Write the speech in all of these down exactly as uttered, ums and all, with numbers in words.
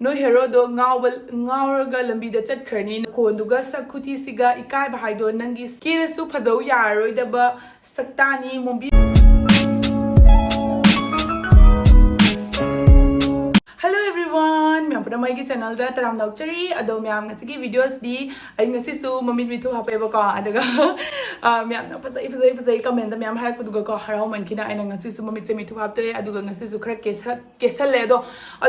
ꯅꯣꯏ ꯍꯦꯔꯣꯗꯣ ꯉꯥꯎꯕ ꯉꯥꯎꯔꯒ ꯂꯝꯕꯤꯗ ꯆꯠꯈ꯭ꯔꯅꯤ꯫ ꯅꯈꯣꯟꯗꯨꯒ ꯁꯛ ꯈꯨꯊꯤꯁꯤꯒ ꯏꯀꯥꯏꯕ ꯍꯥꯏꯗꯣ ꯅꯪꯒꯤ ꯀꯦꯔꯁꯨ ꯐꯖꯧ ꯌꯥꯔꯔꯣꯏꯗꯕ ꯁꯛꯇꯥꯅꯤ ꯃꯣꯝꯕꯤ꯫ Hello everyone, ꯃꯌꯥꯝ ꯄꯨꯝꯅꯃꯛ ꯑꯩꯒꯤ channelꯗ ꯇꯔꯥꯝꯅ ꯑꯣꯛꯆꯔꯤ꯫ ꯑꯗꯣ ꯃꯌꯥꯝ, ꯉꯁꯤꯒꯤ videoꯁꯤꯗꯤ ꯑꯩ ꯉꯁꯤꯁꯨ ꯃꯃꯤꯠ ꯃꯤꯊꯨꯞ ꯍꯥꯞꯄꯦꯕꯀꯣ꯫ ꯑꯗꯨꯒ ꯑ, ꯃꯌꯥꯝꯅ ꯐꯖꯩ ꯐꯖꯩ ꯐꯖꯩ commentꯗ ꯃꯌꯥꯝ ꯍꯥꯏꯔꯛꯄꯗꯨꯒꯀꯣ ꯍꯔꯥꯎꯃꯟꯈꯤꯅ ꯑꯩꯅ ꯉꯁꯤꯁꯨ ꯃꯃꯤꯠꯁꯦ ꯃꯤꯊꯨꯞ ꯍꯥꯞꯇꯣꯛꯑꯦ꯫ ꯑꯗꯨꯒ ꯉꯁꯤꯁꯨ ꯈꯔ ꯀꯦꯁ ꯀꯦꯁꯜꯂꯦ꯫ ꯑꯗꯣ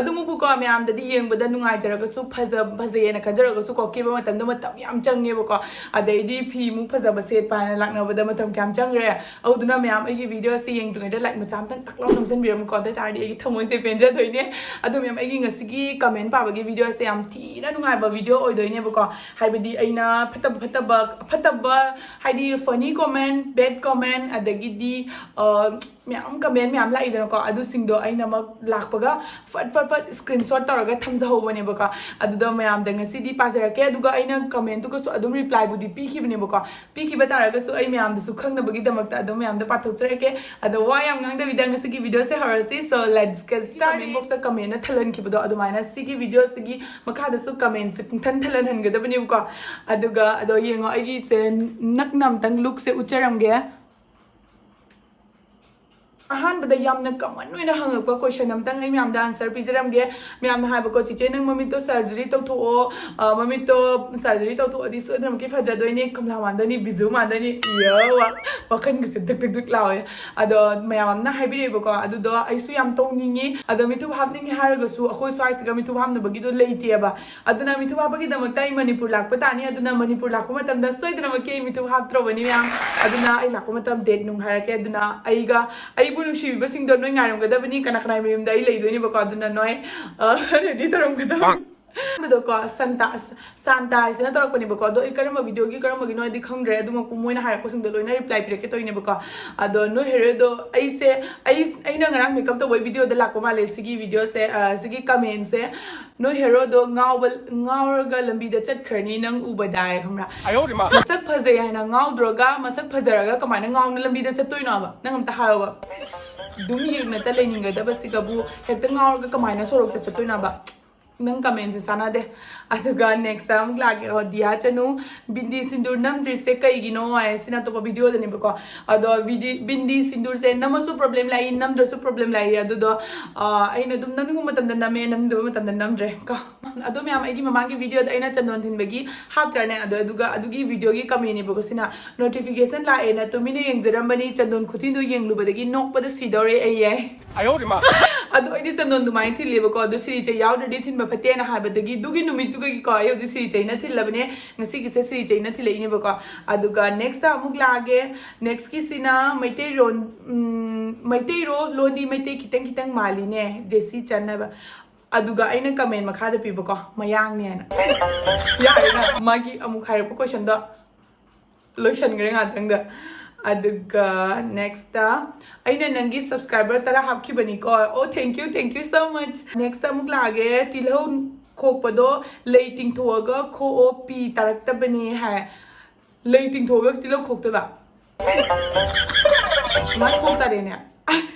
ꯑꯗꯨꯃꯛꯄꯨꯀꯣ ꯃꯌꯥꯝꯗꯗꯤ ꯌꯦꯡꯕꯗ ꯅꯨꯡꯉꯥꯏꯖꯔꯒꯁꯨ ꯐꯖ ꯐꯖꯩꯌꯦꯅ ꯈꯟꯖꯔꯒꯁꯨꯀꯣ ꯀꯦꯕ ꯃꯇꯝꯗ ꯃꯇꯝ ꯌꯥꯝ ꯆꯪꯉꯦꯕꯀꯣ꯫ ꯑꯗꯩꯗꯤ ꯐꯤ ꯑꯃꯨꯛ ꯐꯖꯕ ꯁꯦꯠꯄ ꯍꯥꯏꯅ ꯂꯥꯛꯅꯕꯗ ꯃꯇꯝ ꯀꯌꯥꯝ ꯆꯪꯈ꯭ꯔꯦ꯫ ꯑꯗꯨꯗꯨꯅ ꯃꯌꯥꯝ ꯑꯩꯒꯤ videoꯁꯦ ꯌꯦꯡꯗ꯭ꯔꯤꯉꯩꯗ like ꯃꯆꯥ ꯑꯝꯇꯪ ꯇꯛ ꯂꯥꯎ ꯅꯝꯁꯤꯟꯕꯤꯔꯝꯃꯨꯀꯣ꯫ ꯑꯗꯨ ꯑꯣꯏꯇꯥꯔꯗꯤ ꯑꯩꯒꯤ ꯊꯃꯣꯏꯁꯦ ꯄꯦꯟꯖꯗꯣꯏꯅꯦ꯫ ꯑꯗꯣ ꯃꯌꯥꯝ ꯑꯩꯒꯤ ꯉꯁꯤꯒꯤ comment ꯄꯥꯕꯒꯤ videoꯁꯦ ꯌꯥꯝ ꯊꯤꯅ ꯅꯨꯡꯉꯥꯏꯕ video ꯑꯣꯏꯗꯣꯏꯅꯦꯕꯀꯣ꯫ ꯍꯥꯏꯕꯗꯤ ꯑꯩꯅ ꯐꯠꯇꯕ ꯐꯠꯇꯕ ꯐꯠꯇꯕ ꯍꯥꯏꯗꯤ funny comment, bad comment, ꯑꯗꯒꯤꯗꯤ ꯑ, ꯃꯌꯥꯝ comment ꯃꯌꯥꯝ ꯂꯥꯛꯏꯗꯅꯀꯣ꯫ ꯑꯗꯨꯁꯤꯡꯗꯣ ꯑꯩꯅ ꯑꯃꯨꯛ ꯂꯥꯛꯄꯒ ꯐꯠ ꯐꯠ ꯐꯠ screenshot ꯇꯧꯔꯒ ꯊꯝꯖꯍꯧꯕꯅꯦꯕꯀꯣ꯫ ꯑꯗꯨꯗꯣ ꯃꯌꯥꯝꯗ ꯉꯁꯤꯗꯤ ꯄꯥꯖꯔꯛꯀꯦ꯫ ꯑꯗꯨꯒ ꯑꯩꯅ commentꯇꯨꯒꯁꯨ ꯑꯗꯨꯝ replyꯕꯨꯗꯤ ꯄꯤꯈꯤꯕꯅꯦꯕꯀꯣ꯫ ꯄꯤꯈꯤꯕ ꯇꯥꯔꯒꯁꯨ ꯑꯩ ꯃꯌꯥꯝꯗꯁꯨ ꯈꯪꯅꯕꯒꯤꯗꯃꯛꯇ ꯑꯗꯨꯝ ꯃꯌꯥꯝꯗ ꯄꯥꯊꯣꯛꯆꯔꯛꯀꯦ꯫ ꯑꯗꯣ ꯋꯥ ꯌꯥꯝ ꯉꯥꯡꯗꯕꯤꯗ ꯉꯁꯤꯒꯤ videoꯁꯦ ꯍꯧꯔꯁꯤ꯫ So let's get started. Comment boxꯇ commentꯅ ꯊꯜꯍꯟꯈꯤꯕꯗꯣ ꯑꯗꯨꯃꯥꯏꯅ ꯁꯤꯒꯤ videoꯁꯤꯒꯤ ꯃꯈꯥꯗꯁꯨ commentꯁꯦ ꯄꯨꯡꯊꯟ ꯊꯜꯍꯟꯍꯟꯒꯗꯕꯅꯦꯕꯀꯣ꯫ ꯑꯗꯨꯒ ꯑꯗꯣ ꯌꯦꯡꯉꯣ, ꯑꯩꯒꯤꯁꯦ ꯅꯛꯅ ꯑꯝꯇꯪ lookꯁꯦ ꯎꯠꯆꯔꯝꯒꯦ꯫ ꯑꯍꯥꯟꯕꯗ ꯌꯥꯝꯅ common ꯑꯣꯏꯅ ꯍꯪꯉꯛꯄ question ꯑꯝꯇꯪ ꯑꯩ ꯃꯌꯥꯝꯗ answer ꯄꯤꯖꯔꯝꯒꯦ꯫ ꯃꯌꯥꯝꯅ ꯍꯥꯏꯕꯀꯣ, "ꯆꯤꯆꯦ, ꯅꯪ ꯃꯃꯤꯠꯇꯣ surgery ꯇꯧꯊꯣꯛꯑꯣ, ꯑ, ꯃꯃꯤꯠꯇꯣ surgery ꯇꯧꯊꯣꯛꯑꯗꯤ ꯁꯣꯏꯗꯅꯃꯛꯀꯤ ꯐꯖꯗꯣꯏꯅꯦ, ꯀꯃꯂꯥ ꯃꯥꯟꯗꯣꯏꯅꯤ, ꯕꯤꯖꯨ ꯃꯥꯟꯗꯣꯏꯅꯤ", ꯏꯌꯥ, ꯋꯥ-, ꯋꯥꯈꯜꯒꯁꯦ ꯗꯨꯛ ꯗꯨꯛ ꯗꯨꯛ ꯂꯥꯎꯋꯦ꯫ ꯑꯗꯣ ꯃꯌꯥꯝ ꯑꯃꯅ ꯍꯥꯏꯕꯤꯔꯛꯑꯦꯕꯀꯣ, ꯑꯗꯨꯗꯣ ꯑꯩꯁꯨ ꯌꯥꯝ ꯇꯧꯅꯤꯡꯉꯤ꯫ ꯑꯗꯣ ꯃꯤꯊꯨꯞ ꯍꯥꯞꯅꯤꯡꯉꯦ ꯍꯥꯏꯔꯒꯁꯨ ꯑꯩꯈꯣꯏ ꯁ꯭ꯋꯥꯏꯁꯤꯒ ꯃꯤꯊꯨꯞ ꯍꯥꯞꯅꯕꯒꯤꯗꯣ ꯂꯩꯇꯦꯕ꯫ ꯑꯗꯨꯅ ꯃꯤꯊꯨꯞ ꯍꯥꯞꯄꯒꯤꯗꯃꯛꯇ ꯑꯩ ꯃꯅꯤꯄꯨꯔ ꯂꯥꯛꯄ ꯇꯥꯅꯤ꯫ ꯑꯗꯨꯅ ꯃꯅꯤꯄꯨꯔ ꯂꯥꯛꯄ ꯃꯇꯝꯗ ꯁꯣꯏꯗꯅꯃꯛꯀꯤ ꯑꯩ ꯃꯤꯊꯨꯞ ꯍꯥꯞꯇ꯭ꯔꯕꯅꯤ, ꯃꯌꯥꯝ꯫ ꯑꯗꯨꯅ ꯑꯩ ꯂꯥꯛꯄ ꯃꯇꯝ date ꯅꯨꯡ ꯍꯥꯏꯔꯛꯀꯦ꯫ ꯑꯗꯨꯅ ꯑꯩꯒ, ꯑꯩꯕꯨ ꯅꯨꯡꯁꯤꯕꯤꯕꯁꯤꯡꯗꯣ ꯅꯣꯏ ꯉꯥꯏꯔꯝꯒꯗꯕꯅꯤ꯫ ꯀꯅꯥ ꯀꯅꯥ ꯃꯌꯨꯝꯗ ꯑꯩ ꯂꯩꯗꯣꯏꯅꯦꯕꯀꯣ꯫ ꯑꯗꯨꯅ ꯅꯣꯏ, ꯑ, ready ꯇꯧꯔꯝꯒꯗꯕꯅꯤ꯫ ꯑꯍꯥꯟꯕꯗꯀꯣ, ꯁꯟꯇꯥ-, ꯁꯥꯟꯇꯥ ꯍꯥꯏꯁꯤꯅ ꯇꯧꯔꯛꯄꯅꯦꯕꯀꯣ꯫ ꯑꯗꯣ ꯑꯩ ꯀꯔꯝꯕ videoꯒꯤ ꯀꯔꯝꯕꯒꯤꯅꯣ ꯍꯥꯏꯗꯤ ꯈꯪꯗ꯭ꯔꯦ꯫ ꯑꯗꯨꯃꯛꯄꯨ ꯃꯣꯏꯅ ꯍꯥꯏꯔꯛꯄꯁꯤꯡꯗꯣ ꯂꯣꯏꯅ reply ꯄꯤꯔꯛꯀꯦ ꯇꯧꯔꯤꯅꯦꯕꯀꯣ꯫ ꯑꯗꯣ ꯅꯣꯏ ꯍꯦꯔꯣꯗꯣ ꯑꯩꯁꯦ, ꯑꯩ, ꯑꯩꯅ ꯉꯔꯥꯡ makeup ꯇꯧꯕꯒꯤ videoꯗ ꯂꯥꯛꯄ ꯃꯥꯜꯂꯦ ꯁꯤꯒꯤ videoꯁꯦ, ꯑ, ꯁꯤꯒꯤ commentꯁꯦ꯫ "ꯅꯣꯏ ꯍꯦꯔꯣꯗꯣ ꯉꯥꯎꯕ, ꯉꯥꯎꯔꯒ ꯂꯝꯕꯤꯗ ꯆꯠꯈ꯭ꯔꯅꯤ ꯅꯪ ꯎꯕꯗꯥꯏ", ꯈꯪꯕ꯭ꯔꯥ? ꯃꯁꯛ ꯐꯖꯩ ꯍꯥꯏꯅ ꯉꯥꯎꯗ꯭ꯔꯒ ꯃꯁꯛ ꯐꯖꯔꯒ ꯀꯃꯥꯏꯅ ꯉꯥꯎꯅ ꯂꯝꯕꯤꯗ ꯆꯠꯇꯣꯏꯅꯣꯕ? ꯅꯪ ꯑꯝꯇ ꯍꯥꯏꯌꯣꯕ꯫ ꯑꯗꯨꯝ ꯌꯦꯡꯅꯇ ꯂꯩꯅꯤꯡꯒꯗꯕꯁꯤꯒꯕꯨ ꯍꯦꯛꯇ ꯉꯥꯎꯔꯒ ꯀꯃꯥꯏꯅ ꯁꯣꯔꯣꯛꯇ ꯆꯠꯇꯣꯏꯅꯣꯕ? ꯅꯪ ꯀꯃꯦꯟꯁꯦ ꯆꯥꯟꯅꯗꯦ꯫ ꯑꯗꯨꯒ ꯅꯦꯛꯁꯇ ꯑꯃꯨꯛ ꯂꯥꯛꯀꯦ꯫ ꯑꯣ, ꯗꯤꯌꯥ ꯆꯅꯨ, ꯕꯤꯟꯗꯤ ꯁꯤꯟꯗꯨꯔ ꯅꯝꯗ꯭ꯔꯤꯁꯦ ꯀꯩꯒꯤꯅꯣ ꯍꯥꯏ, ꯁꯤꯅ ꯑꯇꯣꯞꯄ ꯚꯤꯗꯤꯑꯣꯗꯅꯦꯕꯀꯣ꯫ ꯑꯗꯣ ꯕꯤꯗꯤ ꯕꯤꯟꯗꯤ ꯁꯤꯟꯗꯨꯔꯁꯦ ꯅꯝꯃꯁꯨ ꯄ꯭ꯔꯣꯕ꯭ꯂꯦꯝ ꯂꯥꯛꯏ, ꯅꯝꯗ꯭ꯔꯁꯨ ꯄ꯭ꯔꯣꯕ꯭ꯂꯦꯝ ꯂꯥꯛꯏ꯫ ꯑꯗꯨꯗꯣ ꯑ, ꯑꯩꯅ ꯑꯗꯨꯝ ꯅꯝꯅꯤꯡꯕ ꯃꯇꯝꯗ ꯅꯝꯃꯦ, ꯅꯝꯅꯤꯡꯗꯕ ꯃꯇꯝꯗ ꯅꯝꯗ꯭ꯔꯦ ꯀꯣ꯫ ꯑꯗꯣ ꯃꯌꯥꯝ, ꯑꯩꯒꯤ ꯃꯃꯥꯡꯒꯤ ꯚꯤꯗꯤꯑꯣꯗ ꯑꯩꯅ ꯆꯟꯗꯣꯟ ꯊꯤꯟꯕꯒꯤ ꯍꯥꯞꯇ꯭ꯔꯅꯦ? ꯑꯗꯣ ꯑꯗꯨꯒ ꯑꯗꯨꯒꯤ ꯚꯤꯗꯤꯑꯣꯒꯤ ꯀꯃꯦꯟꯅꯦꯕꯀꯣ ꯁꯤꯅ꯫ ꯅꯣꯇꯤꯐꯤꯀꯦꯁꯟ ꯂꯥꯛꯑꯦꯅ ꯇꯨꯃꯤꯟꯅ ꯌꯦꯡꯖꯔꯝꯕꯅꯤ, ꯆꯟꯗꯣꯟ ꯈꯨꯊꯤꯟꯗꯣ ꯌꯦꯡꯂꯨꯕꯗꯒꯤ ꯅꯣꯛꯄꯗ ꯁꯤꯗꯧꯔꯦ ꯑꯩ ꯌꯥꯏ꯫ ꯑꯗꯣ ꯑꯩꯗꯤ ꯆꯟꯗꯣꯟ ꯑꯗꯨꯃꯥꯏꯅ ꯊꯤꯜꯂꯦꯕꯀꯣ꯫ ꯑꯗꯣ ꯁꯤꯔꯤꯆꯩ ꯌꯥꯎꯗ꯭ꯔꯗꯤ ꯊꯤꯟꯕ ꯐꯠꯇꯦꯅ ꯍꯥꯏꯕꯗꯒꯤ ꯑꯗꯨꯒꯤ ꯅꯨꯃꯤꯠꯇꯨꯒꯤꯀꯣ ꯑꯩ ꯍꯧꯖꯤꯛ ꯁꯤꯔꯤꯆꯩꯅ ꯊꯤꯜꯂꯕꯅꯦ꯫ ꯉꯁꯤꯒꯤꯁꯦ ꯁꯤꯔꯤꯆꯩꯅ ꯊꯤꯜꯂꯛꯏꯅꯦꯕꯀꯣ꯫ ꯑꯗꯨꯒ ꯅꯦꯛꯁꯇ ꯑꯃꯨꯛ ꯂꯥꯛꯑꯒꯦ꯫ ꯅꯦꯛꯁꯀꯤꯁꯤꯅ ꯃꯩꯇꯩꯔꯣꯟ, ꯎꯝ, ꯃꯩꯇꯩꯔꯣ ꯂꯣꯟꯗꯤ ꯃꯩꯇꯩ ꯈꯤꯇꯪ ꯈꯤꯇꯪ ꯃꯥꯜꯂꯤꯅꯦ, ꯖꯦꯁꯤ ꯆꯟꯅꯕ꯫ ꯑꯗꯨꯒ ꯑꯩꯅ ꯀꯃꯦꯟ ꯃꯈꯥꯗ ꯄꯤꯕꯀꯣ, ꯃꯌꯥꯡꯅꯦꯅ꯫ ꯌꯥꯔꯦꯅ, ꯃꯥꯒꯤ ꯑꯃꯨꯛ ꯍꯥꯏꯔꯛꯄ ꯀꯣꯏꯁꯟꯗꯣ ꯂꯣꯏꯁꯟꯈ꯭ꯔꯦ ꯉꯥꯛꯇꯪꯗ꯫ ꯑꯗꯨꯒ ꯅꯦꯛꯁꯇ ꯑꯩꯅ ꯅꯪꯒꯤ ꯁꯕꯁꯀ꯭ꯔꯥꯏꯕꯔ ꯇꯔꯥ ꯍꯥꯞꯈꯤꯕꯅꯤꯀꯣ꯫ ꯑꯣ, thank you, thank you so much. Next ꯑꯃꯨꯛ ꯂꯥꯛꯑꯒꯦ꯫ ꯇꯤꯜꯍꯧ ꯈꯣꯛꯄꯗꯣ ꯂꯩ ꯇꯤꯡꯊꯣꯛꯑꯒ ꯈꯣꯛꯑꯣ, ꯄꯤ ꯇꯥꯔꯛꯇꯕꯅꯤ ꯍꯥꯏ꯫ ꯂꯩ ꯇꯤꯡꯊꯣꯛꯑꯒ ꯇꯤꯜꯍꯧ ꯈꯣꯛꯇꯣꯏꯕ? ꯃꯥꯏ ꯈꯣꯛ ꯇꯥꯔꯦꯅꯦ꯫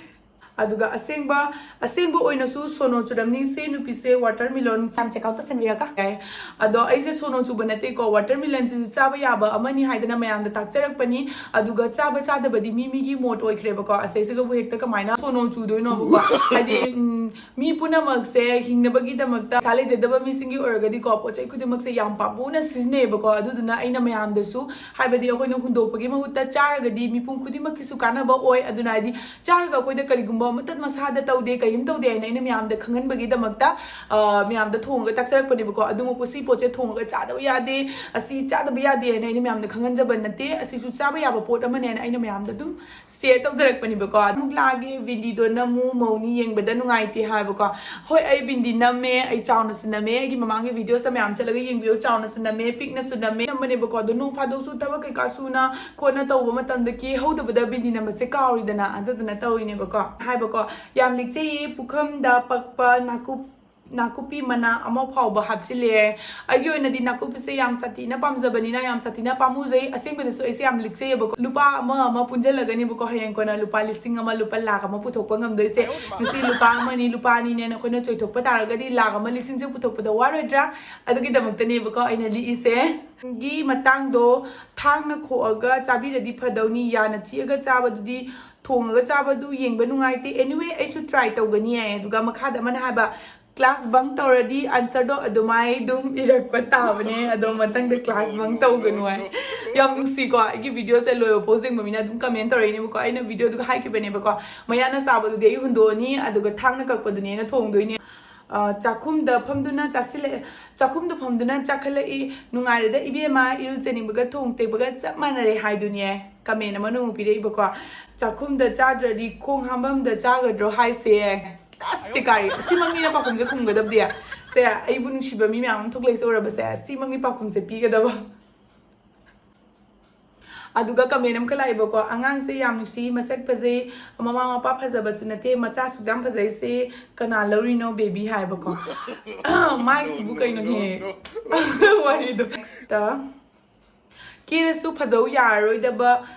ꯑꯗꯨꯒ ꯑꯁꯦꯡꯕ, ꯑꯁꯦꯡꯕ ꯑꯣꯏꯅꯁꯨ ꯁꯣꯅꯣ ꯆꯨꯔꯝꯅꯤ꯫ ꯁꯤ ꯅꯨꯄꯤꯁꯦ ꯋꯥꯇꯔꯃꯤꯂꯣꯟ ꯌꯥꯝ ꯆꯦꯛ ꯑꯥꯎꯠ ꯇꯧꯁꯟꯕꯤꯔꯒ ꯌꯥꯏ꯫ ꯑꯗꯣ ꯑꯩꯁꯦ ꯁꯣꯅꯣ ꯆꯨꯕ ꯅꯠꯇꯦꯀꯣ, ꯋꯥꯇꯔꯃꯤꯂꯟꯁꯤꯁꯨ ꯆꯥꯕ ꯌꯥꯕ ꯑꯃꯅꯤ ꯍꯥꯏꯗꯅ ꯃꯌꯥꯝꯗ ꯇꯥꯛꯆꯔꯛꯄꯅꯤ꯫ ꯑꯗꯨꯒ ꯆꯥꯕ ꯆꯥꯗꯕꯗꯤ ꯃꯤ ꯃꯤꯒꯤ ꯃꯣꯠ ꯑꯣꯏꯈ꯭ꯔꯦꯕꯀꯣ꯫ ꯑꯁꯩꯁꯤꯒꯕꯨ ꯍꯦꯛꯇ ꯀꯃꯥꯏꯅ ꯁꯣꯅꯣ ꯆꯨꯗꯣꯏꯅꯣꯕꯀꯣ? ꯍꯥꯏꯗꯤ, ꯎꯝ, ꯃꯤ ꯄꯨꯝꯅꯃꯛꯁꯦ ꯍꯤꯡꯅꯕꯒꯤꯗꯃꯛꯇ, ꯄꯩꯁꯥ ꯂꯩꯖꯗꯕ ꯃꯤꯁꯤꯡꯒꯤ ꯑꯣꯏꯔꯒꯗꯤꯀꯣ, ꯄꯣꯠ ꯆꯩ ꯈꯨꯗꯤꯡꯃꯛꯁꯦ ꯌꯥꯝ ꯄꯥꯝꯕꯣꯛꯅ ꯁꯤꯖꯤꯟꯅꯩꯌꯦꯕꯀꯣ꯫ ꯑꯗꯨꯗꯨꯅ ꯑꯩꯅ ꯃꯌꯥꯝꯗꯁꯨ, ꯍꯥꯏꯕꯗꯤ ꯑꯩꯈꯣꯏꯅ ꯍꯨꯟꯗꯣꯛꯄꯒꯤ ꯃꯍꯨꯠꯇ ꯆꯥꯔꯒꯗꯤ ꯃꯤꯄꯨꯝ ꯈꯨꯗꯤꯡꯃꯛꯀꯤꯁꯨ ꯀꯥꯟꯅꯕ ꯑꯣꯏ꯫ ꯑꯗꯨꯅ ꯍꯥꯏꯗꯤ ꯆꯥꯔꯒ ꯑꯩꯈꯣꯏꯗ ꯀꯔꯤꯒꯨꯝꯕ ꯑꯃꯠꯇ ꯃꯁꯥꯗ ꯇꯧꯗꯦ, ꯀꯔꯤꯝ ꯇꯧꯗꯦ ꯍꯥꯏꯅ ꯑꯩꯅ ꯃꯌꯥꯝꯗ ꯈꯪꯍꯟꯕꯒꯤꯗꯃꯛꯇ, ꯑ, ꯃꯌꯥꯝꯗ ꯊꯣꯡꯉꯒ ꯇꯥꯛꯆꯔꯛꯄꯅꯦꯕꯀꯣ꯫ ꯑꯗꯨꯃꯛꯄꯨ ꯁꯤ ꯄꯣꯠꯁꯦ ꯊꯣꯡꯉꯒ ꯆꯥꯗꯕ ꯌꯥꯗꯦ, ꯑꯁꯤ ꯆꯥꯗꯕ ꯌꯥꯗꯦ ꯍꯥꯏꯅ ꯑꯩꯅ ꯃꯌꯥꯝꯗ ꯈꯪꯍꯟꯖꯕ ꯅꯠꯇꯦ꯫ ꯑꯁꯤꯁꯨ ꯆꯥꯕ ꯌꯥꯕ ꯄꯣꯠ ꯑꯃꯅꯦꯅ ꯑꯩꯅ ꯃꯌꯥꯝꯗ ꯑꯗꯨꯝ ꯁꯤꯌꯔ ꯇꯧꯖꯔꯛꯄꯅꯦꯕꯀꯣ꯫ ꯑꯃꯨꯛ ꯂꯥꯛꯑꯒꯦ, ꯕꯤꯟꯗꯤꯗꯣ ꯅꯝꯃꯨ, ꯃꯧꯅꯤ ꯌꯦꯡꯕꯗ ꯅꯨꯡꯉꯥꯏꯇꯦ ꯍꯥꯏꯕꯀꯣ꯫ ꯍꯣꯏ, ꯑꯩ ꯕꯤꯟꯗꯤ ꯅꯝꯃꯦ, ꯑꯩ ꯆꯥꯎꯅꯁꯨ ꯅꯝꯃꯦ, ꯑꯩꯒꯤ ꯃꯃꯥꯡꯒꯤ ꯚꯤꯗꯤꯑꯣꯁꯇ ꯃꯌꯥꯝ ꯆꯠꯂꯒ ꯌꯦꯡꯕꯤꯌꯨ, ꯆꯥꯎꯅꯁꯨ ꯅꯝꯃꯦ, ꯄꯤꯛꯅꯁꯨ ꯅꯝꯃꯦ, ꯅꯝꯕꯅꯦꯕꯀꯣ꯫ ꯑꯗꯣ ꯅꯣꯡ ꯐꯥꯗꯣꯛꯁꯨ ꯊꯕꯛ ꯀꯩꯀꯥ ꯁꯨꯅ ꯈꯣꯠꯅ ꯇꯧꯕ ꯃꯇꯝꯗ ꯀꯦꯍꯧꯗꯕꯗ ꯕꯤꯟꯗꯤ ꯅꯝꯕꯁꯦ ꯀꯥꯎꯔꯤꯗꯅ, ꯑꯗꯨꯗꯨꯅ ꯇꯧꯔꯤꯅꯦꯕꯀꯣ꯫ ꯍꯥꯏꯕꯀꯣ, ꯌꯥꯝ ꯂꯤꯛꯆꯩꯌꯦ, ꯄꯨꯈꯝꯗ ꯄꯛꯄ ꯅꯥꯀꯨꯞ ꯅꯥꯀꯨꯞꯄꯤ ꯃꯅꯥ ꯑꯃ ꯐꯥꯎꯕ ꯍꯥꯞꯆꯤꯜꯂꯦ꯫ ꯑꯩꯒꯤ ꯑꯣꯏꯅꯗꯤ ꯅꯥꯀꯨꯞꯄꯤꯁꯦ ꯌꯥꯝ ꯁꯥꯊꯤꯅ ꯄꯥꯝꯖꯕꯅꯤꯅ ꯌꯥꯝ ꯁꯥꯊꯤꯅ ꯄꯥꯝꯃꯨꯖꯩ꯫ ꯑꯁꯦꯡꯕꯗꯁꯨ ꯑꯩꯁꯦ ꯌꯥꯝ ꯂꯤꯛꯆꯩꯌꯦꯕꯀꯣ꯫ ꯂꯨꯄꯥ ꯑꯃ ꯑꯃ ꯄꯨꯟꯁꯤꯜꯂꯒꯅꯦꯕꯀꯣ, ꯍꯌꯦꯡ ꯀꯣꯟꯅ ꯂꯨꯄꯥ ꯂꯤꯁꯤꯡ ꯑꯃ, ꯂꯨꯄꯥ ꯂꯥꯈ ꯑꯃ ꯄꯨꯊꯣꯛꯄ ꯉꯝꯗꯣꯏꯁꯦ꯫ ꯉꯁꯤ ꯂꯨꯄꯥ ꯑꯃꯅꯤ, ꯂꯨꯄꯥ ꯑꯅꯤꯅꯦꯅ ꯑꯩꯈꯣꯏꯅ ꯆꯣꯏꯊꯣꯛꯄ ꯇꯥꯔꯒꯗꯤ ꯂꯥꯈ ꯑꯃ ꯂꯤꯁꯤꯡꯁꯦ ꯄꯨꯊꯣꯛꯄꯗ ꯋꯥꯔꯣꯏꯗ꯭ꯔꯥ? ꯑꯗꯨꯒꯤꯗꯃꯛꯇꯅꯦꯕꯀꯣ ꯑꯩꯅ ꯂꯤꯛꯏꯁꯦ꯫ ꯒꯤ ꯃꯇꯥꯡꯗꯣ ꯊꯥꯡꯅ ꯈꯣꯛꯑꯒ ꯆꯥꯕꯤꯔꯗꯤ ꯐꯗꯧꯅꯤ, ꯌꯥꯅ ꯆꯤꯛꯑꯒ ꯆꯥꯕꯗꯨꯗꯤ ꯊꯣꯡꯉꯒ ꯆꯥꯕꯗꯨ ꯌꯦꯡꯕ ꯅꯨꯡꯉꯥꯏꯇꯦ꯫ Anyway, ꯑꯩꯁꯨ try ꯇꯧꯒꯅꯤ ꯍꯥꯏꯌꯦ꯫ ꯑꯗꯨꯒ ꯃꯈꯥꯗ ꯑꯃꯅ ꯍꯥꯏꯕ, class bunk ꯇꯧꯔꯗꯤ answer ꯗꯣ ꯑꯗꯨꯃꯥꯏ ꯑꯗꯨꯝ ꯏꯔꯛꯄ ꯇꯥꯕꯅꯦ, ꯑꯗꯣ ꯃꯊꯪꯗ class bunk ꯇꯧꯒꯅꯨ ꯍꯥꯏ꯫ ꯌꯥꯝ ꯅꯨꯡꯁꯤꯀꯣ, ꯑꯩꯒꯤ video ꯁꯦ ꯂꯣꯏꯕ ꯐꯥꯎ ꯌꯦꯡꯕ ꯃꯤꯅ ꯑꯗꯨꯝ comment ꯇꯧꯔꯛꯏꯅꯦꯕꯀꯣ꯫ ꯑꯩꯅ video ꯗꯨꯒ ꯍꯥꯏꯈꯤꯕꯅꯦꯕꯀꯣ, ꯃꯌꯥꯅ ꯆꯥꯕꯗꯨꯗꯤ ꯑꯩ ꯍꯨꯟꯗꯣꯛꯑꯅꯤ, ꯑꯗꯨꯒ ꯊꯥꯡꯅ ꯀꯛꯄꯗꯨꯅꯦ ꯑꯩꯅ ꯊꯣꯡꯗꯣꯏꯅꯦ꯫ ꯑ, ꯆꯥꯛꯈꯨꯝꯗ ꯐꯝꯗꯨꯅ ꯆꯥꯁꯤꯜꯂꯛꯑꯦ, ꯆꯥꯛꯈꯨꯝꯗ ꯐꯝꯗꯨꯅ ꯆꯥꯈꯠꯂꯛꯏ꯫ ꯅꯨꯡꯉꯥꯏꯔꯦꯗ ꯏꯕꯦꯝꯃ, ꯏꯔꯨꯖꯅꯤꯡꯕꯒ ꯊꯣꯡ ꯇꯦꯛꯄꯒ ꯆꯞ ꯃꯥꯟꯅꯔꯦ ꯍꯥꯏꯗꯨꯅꯦ꯫ Comment ꯑꯃꯅ ꯑꯃꯨꯛ ꯄꯤꯔꯛꯏꯕꯀꯣ, "ꯆꯥꯛꯈꯨꯝꯗ ꯆꯥꯗ꯭ꯔꯗꯤ ꯈꯣꯡ ꯍꯥꯝꯐꯝꯗ ꯆꯥꯒꯗ꯭ꯔꯣ ꯍꯥꯏꯁꯦ?" ꯑꯁ, ꯇꯦꯀꯥꯔꯤ, ꯑꯁꯤꯃꯛꯅꯤꯅ ꯄꯥꯎꯈꯨꯝꯁꯦ ꯈꯨꯝꯒꯗꯕꯗꯤ꯫ ꯁꯦ, ꯑꯩꯕꯨ ꯅꯨꯡꯁꯤꯕ ꯃꯤ ꯃꯌꯥꯝ ꯑꯃ ꯊꯣꯛꯂꯛꯏꯁꯦ ꯎꯔꯕꯁꯦ, ꯁꯤꯃꯛꯅꯤ ꯄꯥꯎꯈꯨꯝꯁꯦ ꯄꯤꯒꯗꯕ꯫ ꯑꯗꯨꯒ comment ꯑꯃꯈꯛ ꯂꯥꯛꯑꯦꯕꯀꯣ, "ꯑꯉꯥꯡꯁꯦ ꯌꯥꯝ ꯅꯨꯡꯁꯤ, ꯃꯁꯛ ꯐꯖꯩ, ꯃꯃꯥ ꯃꯄꯥ ꯐꯖꯕꯁꯨ ꯅꯠꯇꯦ, ꯃꯆꯥ ꯑꯁꯨꯛ ꯌꯥꯝ ꯐꯖꯩꯁꯦ ꯀꯅꯥ ꯂꯧꯔꯤꯅꯣ baby?" ꯍꯥꯏꯕꯀꯣ꯫ ꯃꯥꯏꯁꯤꯕꯨ ꯀꯩꯅꯣꯅꯦ? ꯋꯥꯔꯤꯗꯣ꯫ Next꯫ "ꯀꯦꯔꯁꯨ ꯐꯖꯧ ꯌꯥꯔꯔꯣꯏꯗꯕ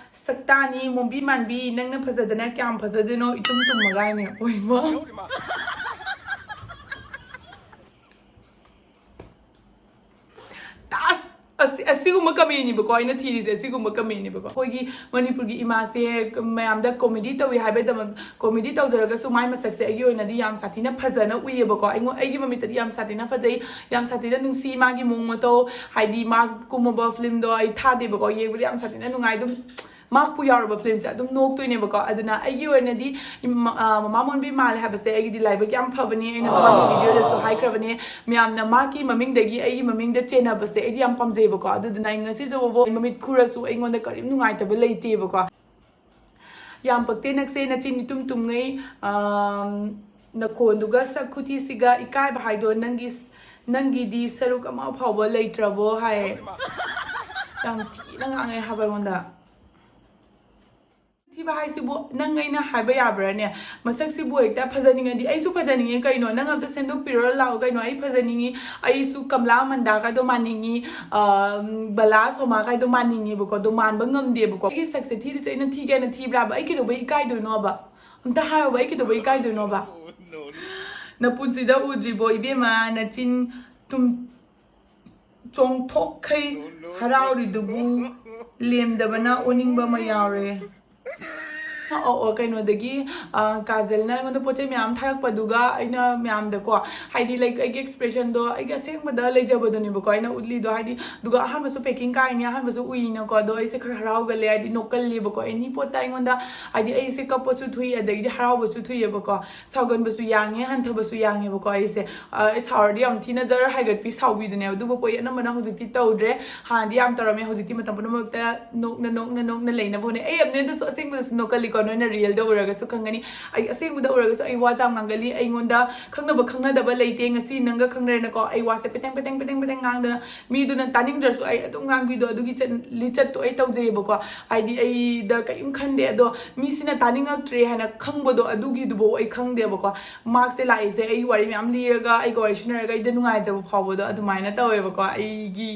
ꯁꯛꯇꯥꯅꯤ, ꯃꯣꯝꯕꯤ ꯃꯥꯟꯕꯤ, ꯅꯪꯅ ꯐꯖꯗꯅ ꯀꯌꯥꯝ ꯐꯖꯗꯣꯏꯅꯣ, ꯏꯇꯨꯝ ꯇꯨꯝꯃꯒꯥꯏꯅꯦ?" ꯑꯣꯏꯃ꯫ ꯑꯁ! ꯑꯁꯤ-, ꯑꯁꯤꯒꯨꯝꯕ comment ꯅꯤꯕꯀꯣ ꯑꯩꯅ ꯊꯤꯔꯤꯁꯦ, ꯑꯁꯤꯒꯨꯝꯕ comment ꯅꯤꯕꯀꯣ꯫ ꯑꯩꯈꯣꯏꯒꯤ ꯃꯅꯤꯄꯨꯔꯒꯤ ꯏꯃꯥꯁꯦ ꯃꯌꯥꯝꯗ comedy ꯇꯧꯏ ꯍꯥꯏꯕꯩꯗꯃꯛ, comedy ꯇꯧꯖꯔꯒꯁꯨ ꯃꯥꯏ ꯃꯁꯛꯁꯦ ꯑꯩꯒꯤ ꯑꯣꯏꯅꯗꯤ ꯌꯥꯝ ꯁꯥꯊꯤꯅ ꯐꯖꯅ ꯎꯏꯌꯦꯕꯀꯣ꯫ ꯑꯩꯉꯣꯟ-, ꯑꯩꯒꯤ ꯃꯃꯤꯠꯇꯗꯤ ꯌꯥꯝ ꯁꯥꯊꯤꯅ ꯐꯖꯩ, ꯌꯥꯝ ꯁꯥꯊꯤꯅ ꯅꯨꯡꯁꯤ ꯃꯥꯒꯤ ꯃꯑꯣꯡ ꯃꯇꯧ, ꯍꯥꯏꯗꯤ ꯃꯥ ꯀꯨꯝꯃꯕ film ꯗꯣ ꯑꯩ ꯊꯥꯗꯦꯕꯀꯣ, ꯌꯦꯡꯕꯗꯤ ꯌꯥꯝ ꯁꯥꯊꯤꯅ ꯅꯨꯡꯉꯥꯏ꯫ ꯑꯗꯨꯝ ꯃꯥ ꯄꯨ ꯌꯥꯎꯔꯕ film ꯁꯦ ꯑꯗꯨꯝ ꯅꯣꯛꯇꯣꯏꯅꯦꯕꯀꯣ꯫ ꯑꯗꯨꯅ ꯑꯩꯒꯤ ꯑꯣꯏꯅꯗꯤ ꯏꯃꯥ-, ꯑ, ꯃꯃꯥ ꯃꯣꯟꯕꯤ ꯃꯥꯜꯂꯦ ꯍꯥꯏꯕꯁꯦ ꯑꯩꯒꯤꯗꯤ ꯂꯥꯏꯕꯛ ꯌꯥꯝ ꯐꯕꯅꯤ꯫ ꯑꯩꯅ ꯃꯃꯥꯡꯒꯤ video ꯗꯁꯨ ꯍꯥꯏꯈ꯭ꯔꯕꯅꯦ, ꯃꯌꯥꯝꯅ ꯃꯥꯒꯤ ꯃꯃꯤꯡꯗꯒꯤ ꯑꯩꯒꯤ ꯃꯃꯤꯡꯗ ꯆꯦꯟꯅꯕꯁꯦ ꯑꯩꯗꯤ ꯌꯥꯝ ꯄꯥꯝꯖꯩꯕꯀꯣ꯫ ꯑꯗꯨꯗꯨꯅ ꯑꯩ ꯉꯁꯤ ꯐꯥꯎꯕ ꯃꯃꯤꯠ ꯈꯨꯔꯁꯨ ꯑꯩꯉꯣꯟꯗ ꯀꯔꯤꯝ ꯅꯨꯡꯉꯥꯏꯇꯕ ꯂꯩꯇꯦꯕꯀꯣ꯫ "ꯌꯥꯝ ꯄꯛꯇꯦ ꯅꯪꯁꯦ, ꯅꯆꯤꯟ ꯏꯇꯨꯝ ꯇꯨꯝꯉꯩ, ꯑꯝ, ꯅꯈꯣꯟꯗꯨꯒ ꯁꯛ ꯈꯨꯊꯤꯁꯤꯒ, ꯏꯀꯥꯏꯕ ꯍꯥꯏꯗꯣ ꯅꯪꯒꯤ, ꯅꯪꯒꯤꯗꯤ ꯁꯔꯨꯛ ꯑꯃ ꯐꯥꯎꯕ ꯂꯩꯇ꯭ꯔꯕꯣ?" ꯍꯥꯏ꯫ ꯌꯥꯝ ꯊꯤꯅ ꯉꯥꯡꯉꯦ ꯍꯥꯏꯕ ꯑꯩꯉꯣꯟꯗ꯫ ꯊꯤꯕ ꯍꯥꯏꯁꯤꯕꯨ ꯅꯪ ꯑꯩꯅ ꯍꯥꯏꯕ ꯌꯥꯕ꯭ꯔꯥꯅꯦ? ꯃꯁꯛꯁꯤꯕꯨ ꯍꯦꯛꯇ ꯐꯖꯅꯤꯡꯉꯗꯤ ꯑꯩꯁꯨ ꯐꯖꯅꯤꯡꯉꯦ ꯀꯩꯅꯣ, ꯅꯪ ꯑꯝꯇ ꯁꯦꯝꯗꯣꯛꯄꯤꯔꯣ ꯂꯥꯛꯑꯣ ꯀꯩꯅꯣ, ꯑꯩ ꯐꯖꯅꯤꯡꯉꯤ, ꯑꯩꯁꯨ ꯀꯃꯂꯥ ꯃꯟꯗꯥꯒꯗꯣ ꯃꯥꯟꯅꯤꯡꯉꯤ, ꯑꯝ, ꯕꯂꯥ ꯁꯣꯃꯥꯒꯥꯏꯗꯣ ꯃꯥꯟꯅꯤꯡꯉꯦꯕꯀꯣ, ꯑꯗꯣ ꯃꯥꯟꯕ ꯉꯝꯗꯦꯕꯀꯣ꯫ ꯑꯩꯒꯤ ꯁꯛꯁꯦ ꯊꯤꯔꯤꯁꯦ ꯑꯩꯅ ꯊꯤꯒꯦꯅ ꯊꯤꯕ꯭ꯔꯥꯕ? ꯑꯩ ꯀꯩꯗꯧꯕꯩ ꯏꯀꯥꯏꯗꯣꯏꯅꯣꯕ? ꯑꯝꯇ ꯍꯥꯏꯌꯣꯕ, ꯑꯩ ꯀꯩꯗꯧꯕꯩ ꯏꯀꯥꯏꯗꯣꯏꯅꯣꯕ? ꯅꯄꯨꯟꯁꯤꯗ ꯎꯗ꯭ꯔꯤꯕꯣ ꯏꯕꯦꯝꯃ, ꯅꯆꯤꯟ ꯇꯨꯝ ꯆꯣꯡꯊꯣꯛꯈꯩ ꯍꯔꯥꯎꯔꯤꯗꯨꯕꯨ ꯂꯦꯝꯗꯕꯅ ꯑꯣꯅꯤꯡꯕ ꯑꯃ ꯌꯥꯎꯔꯦ꯫ ꯑꯣ ꯑꯣ, ꯀꯩꯅꯣꯗꯒꯤ, ꯑ, ꯀꯥꯖꯜꯅ ꯑꯩꯉꯣꯟꯗ ꯄꯣꯠ ꯆꯩ ꯃꯌꯥꯝ ꯊꯥꯔꯛꯄꯗꯨꯒ ꯑꯩꯅ ꯃꯌꯥꯝꯗꯀꯣ, ꯍꯥꯏꯗꯤ, ꯂꯥꯏꯛ, ꯑꯩꯒꯤ ꯑꯦꯛꯁꯄ꯭ꯔꯦꯁꯟꯗꯣ, ꯑꯩꯒꯤ ꯑꯁꯦꯡꯕꯗ ꯂꯩꯖꯕꯗꯨꯅꯦꯕꯀꯣ ꯑꯩꯅ ꯎꯠꯂꯤꯗꯣ, ꯍꯥꯏꯗꯤ꯫ ꯑꯗꯨꯒ ꯑꯍꯥꯟꯕꯁꯨ ꯄꯦꯀꯤꯡ ꯀꯥꯏꯅꯤ, ꯑꯍꯥꯟꯕꯁꯨ ꯎꯏꯅꯀꯣ, ꯑꯗꯣ ꯑꯩꯁꯦ ꯈꯔ ꯍꯔꯥꯎꯒꯜꯂꯦ, ꯍꯥꯏꯗꯤ ꯅꯣꯛꯀꯜꯂꯦꯕꯀꯣ, ꯑꯦꯅꯤ ꯄꯣꯠꯇ ꯑꯩꯉꯣꯟꯗ, ꯍꯥꯏꯗꯤ, ꯑꯩꯁꯦ ꯀꯞꯄꯁꯨ ꯊꯨꯏ, ꯑꯗꯒꯤꯗꯤ ꯍꯔꯥꯎꯕꯁꯨ ꯊꯨꯏꯌꯦꯕꯀꯣ, ꯁꯥꯎꯒꯟꯕꯁꯨ ꯌꯥꯡꯉꯦ, ꯍꯟꯊꯕꯁꯨ ꯌꯥꯡꯉꯦꯕꯀꯣ ꯑꯩꯁꯦ꯫ ꯑ, ꯑꯩ ꯁꯥꯎꯔꯗꯤ ꯌꯥꯝ ꯊꯤꯅ ꯖꯔ ꯍꯥꯏꯒꯠꯄꯤ ꯁꯥꯎꯕꯤꯗꯨꯅꯦꯕ, ꯑꯗꯨꯕꯨ ꯑꯩ ꯑꯅꯝꯕꯅ ꯍꯧꯖꯤꯛꯇꯤ ꯇꯧꯗ꯭ꯔꯦ꯫ ꯍꯥꯟꯅꯗꯤ ꯌꯥꯝ ꯇꯧꯔꯝꯃꯦ, ꯍꯧꯖꯤꯛꯇꯤ ꯃꯇꯝ ꯄꯨꯝꯅꯃꯛꯇ ꯅꯣꯛꯅ ꯅꯣꯛꯅ ꯅꯣꯛꯅ ꯂꯩꯅꯕ ꯍꯣꯠꯅꯩ꯫ ꯑꯩ ꯑꯝꯅꯦ ꯑꯗꯨꯁꯨ ꯑꯁꯦꯡꯕꯗꯁꯨ ꯅꯣꯛꯀꯜꯂꯤꯀꯣ, ꯅꯣꯏꯅ ꯔꯤꯌꯦꯜꯗ ꯎꯔꯒꯁꯨ ꯈꯪꯒꯅꯤ꯫ ꯑꯩ ꯑꯁꯦꯡꯕꯗ ꯎꯔꯒꯁꯨ ꯑꯩ ꯋꯥ ꯌꯥꯝ ꯉꯥꯡꯒꯜꯂꯤ꯫ ꯑꯩꯉꯣꯟꯗ ꯈꯪꯅꯕ ꯈꯪꯅꯗꯕ ꯂꯩꯇꯦ, ꯉꯁꯤ ꯅꯪꯒ ꯈꯪꯅꯔꯦꯅꯀꯣ, ꯑꯩ ꯋꯥꯁꯦ ꯄꯦꯇꯦꯡ ꯄꯦꯇꯦꯡ ꯄꯦꯇꯦꯡ ꯄꯦꯇꯦꯡ ꯉꯥꯡꯗꯅ ꯃꯤꯗꯨꯅ ꯇꯥꯅꯤꯡꯗ꯭ꯔꯁꯨ ꯑꯩ ꯑꯗꯨꯝ ꯉꯥꯡꯕꯤꯗꯣ, ꯑꯗꯨꯒꯤ ꯆꯠ-, ꯂꯤꯆꯠꯇꯣ ꯑꯩ ꯇꯧꯖꯩꯌꯦꯕꯀꯣ꯫ ꯍꯥꯏꯗꯤ ꯑꯩꯗ ꯀꯔꯤꯝ ꯈꯟꯗꯦ, ꯑꯗꯣ ꯃꯤꯁꯤꯅ ꯇꯥꯅꯤꯡꯉꯛꯇ꯭ꯔꯦ ꯍꯥꯏꯅ ꯈꯪꯕꯗꯣ, ꯑꯗꯨꯒꯤꯗꯨꯐꯥꯎ ꯑꯩ ꯈꯪꯗꯦꯕꯀꯣ꯫ ꯃꯥꯁꯦ ꯂꯥꯛꯏꯁꯦ ꯑꯩꯒꯤ ꯋꯥꯔꯤ ꯃꯌꯥꯝ ꯂꯤꯔꯒ, ꯑꯩꯒ ꯋꯥꯔꯤ ꯁꯥꯟꯅꯔꯒ ꯑꯩꯗ ꯅꯨꯡꯉꯥꯏꯖꯕ ꯐꯥꯎꯕꯗꯣ ꯑꯗꯨꯃꯥꯏꯅ ꯇꯧꯋꯦꯕꯀꯣ꯫ ꯑꯩꯒꯤ,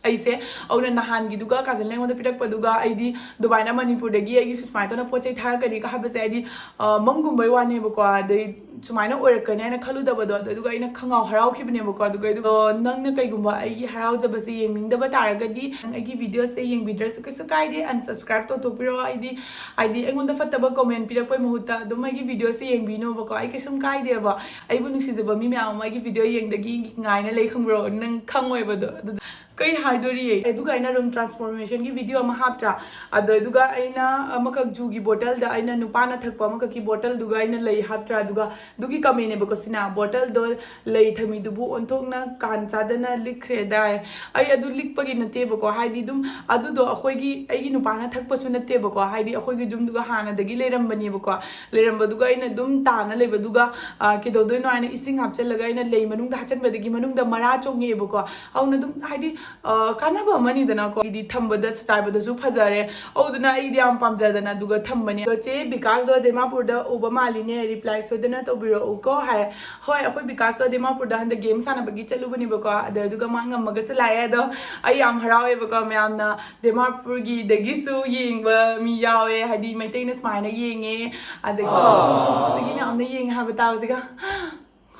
ꯑꯩꯁꯦ ꯑꯗꯨꯅ ꯅꯍꯥꯟꯒꯤꯗꯨꯒ ꯀꯥꯖꯜꯅ ꯑꯩꯉꯣꯟꯗ ꯄꯤꯔꯛꯄꯗꯨꯒ, ꯑꯩꯗꯤ ꯑꯗꯨꯃꯥꯏꯅ ꯃꯅꯤꯄꯨꯔꯗꯒꯤ ꯑꯩꯒꯤ ꯁꯨꯃꯥꯏꯅ ꯇꯧꯅ ꯄꯣꯠ ꯆꯩ ꯊꯥꯔꯛꯀꯅꯤꯒ ꯍꯥꯏꯕꯁꯦ, ꯍꯥꯏꯗꯤ, ꯑ, ꯃꯪꯒꯨꯝꯕꯩ ꯋꯥꯅꯦꯕꯀꯣ꯫ ꯑꯗꯩ ꯁꯨꯃꯥꯏꯅ ꯑꯣꯏꯔꯛꯀꯅꯤ ꯍꯥꯏꯅ ꯈꯜꯂꯨꯗꯕꯗꯣ꯫ ꯑꯗꯨ, ꯑꯗꯨꯒ ꯑꯩꯅ ꯈꯪꯉꯥꯎ ꯍꯔꯥꯎꯈꯤꯕꯅꯦꯕꯀꯣ꯫ ꯑꯗꯨꯒ ꯑꯩꯗꯣ, ꯑ, ꯅꯪꯅ ꯀꯩꯒꯨꯝꯕ ꯑꯩꯒꯤ ꯍꯔꯥꯎꯖꯕꯁꯦ ꯌꯦꯡꯅꯤꯡꯗꯕ ꯇꯥꯔꯒꯗꯤ, ꯅꯪ ꯑꯩꯒꯤ ꯚꯤꯗꯤꯑꯣꯁꯦ ꯌꯦꯡꯕꯤꯗ꯭ꯔꯁꯨ ꯀꯩꯁꯨ ꯀꯥꯏꯗꯦ, unsubscribe ꯇꯧꯊꯣꯛꯄꯤꯔꯣ꯫ ꯑꯩꯗꯤ, ꯍꯥꯏꯗꯤ, ꯑꯩꯉꯣꯟꯗ ꯐꯠꯇꯕ ꯀꯣꯃꯦꯟ ꯄꯤꯔꯛꯄꯩ ꯃꯍꯨꯠꯇ ꯑꯗꯨꯝ ꯑꯩꯒꯤ ꯚꯤꯗꯤꯑꯣꯁꯦ ꯌꯦꯡꯕꯤꯅꯣꯕꯀꯣ꯫ ꯑꯩ ꯀꯩꯁꯨꯝ ꯀꯥꯏꯗꯦꯕ, ꯑꯩꯕꯨ ꯅꯨꯡꯁꯤꯖꯕ ꯃꯤ ꯃꯌꯥꯝ ꯑꯃ ꯑꯩꯒꯤ ꯚꯤꯗꯤꯑꯣ ꯌꯦꯡꯗꯒꯤ ꯉꯥꯏꯅ ꯂꯩ, ꯈꯪꯕ꯭ꯔꯣ? ꯅꯪ ꯈꯪꯉꯣꯏꯕꯗꯣ꯫ ꯑꯗꯨ ꯀꯩ ꯍꯥꯏꯗꯣꯔꯤ? ꯑꯗꯨꯒ ꯑꯩꯅ room transformationꯒꯤ ꯚꯤꯗꯤꯑꯣ ꯑꯃ ꯍꯥꯞꯇ꯭ꯔꯥ? ꯑꯗꯣ, ꯑꯗꯨꯒ ꯑꯩꯅ ꯑꯃꯈꯛ ꯖꯨꯒꯤ ꯕꯣꯇꯜꯗ ꯑꯩꯅ ꯅꯨꯄꯥꯅ ꯊꯛꯄ ꯑꯃꯈꯛꯀꯤ ꯕꯣꯇꯜꯗꯨꯒ ꯑꯩꯅ ꯂꯩ ꯍꯥꯞꯇ꯭ꯔꯥ? ꯑꯗꯨꯒ ꯑꯗꯨꯒꯤ ꯀꯃꯦꯟꯅꯦꯕꯀꯣ ꯁꯤꯅ, "ꯕꯣꯇꯜꯗꯣ ꯂꯩ ꯊꯝꯃꯤꯗꯨꯕꯨ ꯑꯣꯟꯊꯣꯛꯅ ꯀꯥꯟ ꯆꯥꯗꯅ ꯂꯤꯛꯈ꯭ꯔꯦꯗꯥꯏ?" ꯑꯩ ꯑꯗꯨ ꯂꯤꯛꯄꯒꯤ ꯅꯠꯇꯦꯕꯀꯣ, ꯍꯥꯏꯗꯤ, ꯑꯗꯨꯝ ꯑꯗꯨꯗꯣ ꯑꯩꯈꯣꯏꯒꯤ, ꯑꯩꯒꯤ ꯅꯨꯄꯥꯅ ꯊꯛꯄꯁꯨ ꯅꯠꯇꯦꯕꯀꯣ, ꯍꯥꯏꯗꯤ, ꯑꯩꯈꯣꯏꯒꯤ ꯌꯨꯝꯗꯨꯒ ꯍꯥꯟꯅꯗꯒꯤ ꯂꯩꯔꯝꯕꯅꯦꯕꯀꯣ꯫ ꯂꯩꯔꯝꯕꯗꯨꯒ ꯑꯩꯅ ꯑꯗꯨꯝ ꯇꯥꯅ ꯂꯩꯕꯗꯨꯒ, ꯑ, ꯀꯩꯗꯧꯗꯣꯏꯅꯣ ꯍꯥꯏꯅ ꯏꯁꯤꯡ ꯍꯥꯞꯆꯤꯜꯂꯒ ꯑꯩꯅ ꯂꯩ ꯃꯅꯨꯡꯗ ꯍꯥꯞꯆꯤꯟꯕꯗꯒꯤ ꯃꯅꯨꯡꯗ ꯃꯔꯥ ꯆꯣꯡꯉꯛꯑꯦꯕꯀꯣ꯫ ꯑꯗꯨꯅ ꯑꯗꯨꯝ, ꯍꯥꯏꯗꯤ, ꯑ, ꯀꯥꯟꯅꯕ ꯑꯃꯅꯤꯗꯅꯀꯣ꯫ ꯑꯩꯗꯤ ꯊꯝꯕꯗ ꯆꯥꯏꯕꯗꯁꯨ ꯐꯖꯔꯦ, ꯑꯗꯨꯅ ꯑꯩꯗꯤ ꯌꯥꯝ ꯄꯥꯝꯖꯗꯅ ꯑꯗꯨꯒ ꯊꯝꯕꯅꯦ꯫ ꯑꯗꯣ ꯆꯦ ꯕꯤꯀꯥꯁꯗꯣ ꯗꯦꯃꯥꯄꯨꯔꯗ ꯎꯕ ꯃꯥꯜꯂꯤꯅꯦ, ꯔꯤꯄ꯭ꯂꯥꯏ ꯁꯣꯏꯗꯅ ꯇꯧꯕꯤꯔꯛꯎꯀꯣ ꯍꯥꯏ꯫ ꯍꯣꯏ, ꯑꯩꯈꯣꯏ ꯕꯤꯀꯥꯁꯇꯣ ꯗꯦꯃꯥꯄꯨꯔꯗ ꯍꯟꯗꯛ ꯒꯦꯝ ꯁꯥꯟꯅꯕꯒꯤ ꯆꯠꯂꯨꯕꯅꯦꯕꯀꯣ, ꯑꯗꯣ ꯑꯗꯨꯒ ꯃꯥ ꯉꯝꯃꯒꯁꯨ ꯂꯥꯛꯑꯦ꯫ ꯑꯗꯣ ꯑꯩ ꯌꯥꯝ ꯍꯔꯥꯎꯋꯦꯕꯀꯣ, ꯃꯌꯥꯝꯅ ꯗꯦꯃꯥꯄꯨꯔꯒꯤꯗꯒꯤꯁꯨ ꯌꯦꯡꯕ ꯃꯤ ꯌꯥꯎꯋꯦ, ꯍꯥꯏꯗꯤ ꯃꯩꯇꯩꯅ ꯁꯨꯃꯥꯏꯅ ꯌꯦꯡꯉꯦ, ꯑꯗꯒꯤ ꯑꯗꯒꯤ ꯃꯌꯥꯝꯅ ꯌꯦꯡꯉꯦ ꯍꯥꯏꯕ ꯇꯥꯕꯁꯤꯒ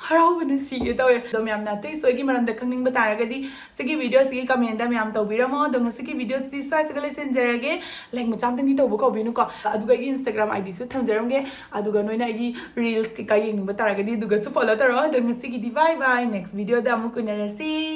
ꯍꯔꯥꯎꯕꯅ ꯁꯤꯒꯦ ꯇꯧꯋꯦ꯫ ꯑꯗꯣ ꯃꯌꯥꯝꯅ ꯑꯇꯩꯁꯨ ꯑꯩꯒꯤ ꯃꯔꯝꯗ ꯈꯪꯅꯤꯡꯕ ꯇꯥꯔꯒꯗꯤ ꯁꯤꯒꯤ ꯚꯤꯗꯤꯑꯣꯁꯤꯒꯤ ꯀꯃꯦꯟꯗ ꯃꯌꯥꯝ ꯇꯧꯕꯤꯔꯝꯃꯣ꯫ ꯑꯗꯣ ꯉꯁꯤꯒꯤ ꯚꯤꯗꯤꯑꯣꯁꯤꯗꯤ ꯁ꯭ꯋꯥꯏꯁꯤꯒ ꯂꯣꯏꯁꯤꯟꯖꯔꯒꯦ꯫ ꯂꯥꯏꯛ ꯃꯆꯥ ꯑꯝꯇꯪꯗꯤ ꯇꯧꯕ ꯀꯥꯎꯕꯤꯅꯨꯀꯣ꯫ ꯑꯗꯨꯒ ꯑꯩꯒꯤ ꯏꯟꯁꯇꯥꯒ꯭ꯔꯥꯝ ꯑꯥꯏ ꯗꯤꯁꯨ ꯊꯝꯖꯔꯝꯒꯦ꯫ ꯑꯗꯨꯒ ꯅꯣꯏꯅ ꯑꯩꯒꯤ ꯔꯤꯜꯁ ꯀꯩꯀꯥ ꯌꯦꯡꯅꯤꯡꯕ ꯇꯥꯔꯒꯗꯤ ꯑꯗꯨꯒꯁꯨ ꯐꯣꯂꯣ ꯇꯧꯔꯛꯑꯣ꯫ ꯑꯗꯣ ꯉꯁꯤꯒꯤꯗꯤ bye bye, ꯅꯦꯛꯁ ꯚꯤꯗꯤꯑꯣꯗ ꯑꯃꯨꯛ ꯎꯅꯔꯁꯤ꯫